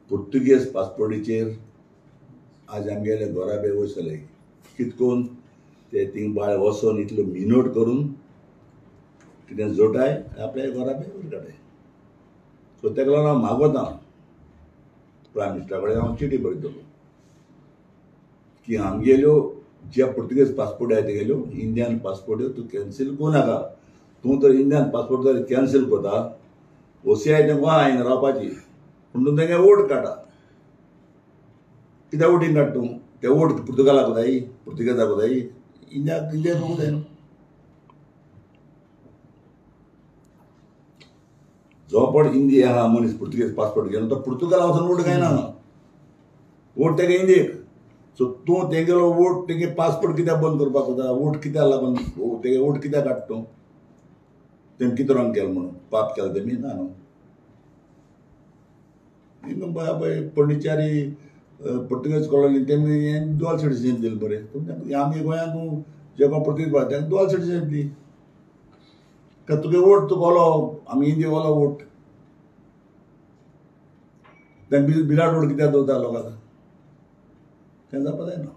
पुर्तुगेज पासपोर्टीचेर आज आमगेले घोराबे वयसले कितकोन ते थिंग बाळ वचोन इतलो मिनोट करून कितें जोटाय आपल्या घोराबे वयर काडाय. सो तेका लागून हांव मागोता प्रायम मिनिस्टरा कडेन हांव चिटी बरयतलो की आमगेल्यो जे पुर्तुगेज पासपोर्ट आहाय तेगेल्यो इंडियन पासपोर्ट्यो तूं कॅन्सील करूं नाका. तूं तर इंडियन पासपोर्ट जर कॅन्सील करता ओसीआय तें गोंया हिंगा रावपाची, पूण तूं तेंगे वोट काडटा. कित्याक वोटींग काडटा तूं? ते वोट पुर्तुगालाक जाय, पुर्तुगेजाक जाय, इंडियाक इंडिया करूंक जाय न्हू. जो पण इंडिया आहा मनीस पुर्तुगेज पासपोर्ट घेवन तो पुर्तुगाला वचून वोट घायना, वोट तेगे इंडियेक. सो तूं तेगेलो वोट तेगे पासपोर्ट कित्याक बंद करपाक वता? वोट कित्याक लागून तेगे वोट कित्याक काडटा तूं? तेमी कितें रॉंग केलें म्हणून पाप केलें तेमी? ना न्हू. पोंडिचेरी पुर्तुगेज कॉलनी तेमी हें दुवाल सिटीजन दिलें बरें. आमगे गोंयांत जे कोण पुर्तुगेज तांकां दुवाल सिटीजन दी. कारण तुगे वोट तुका ओलो, आमी इंडिया ओलो वोट तांकां बिराड वोट कित्याक दवरता लोकांक? तें जावपा जायना.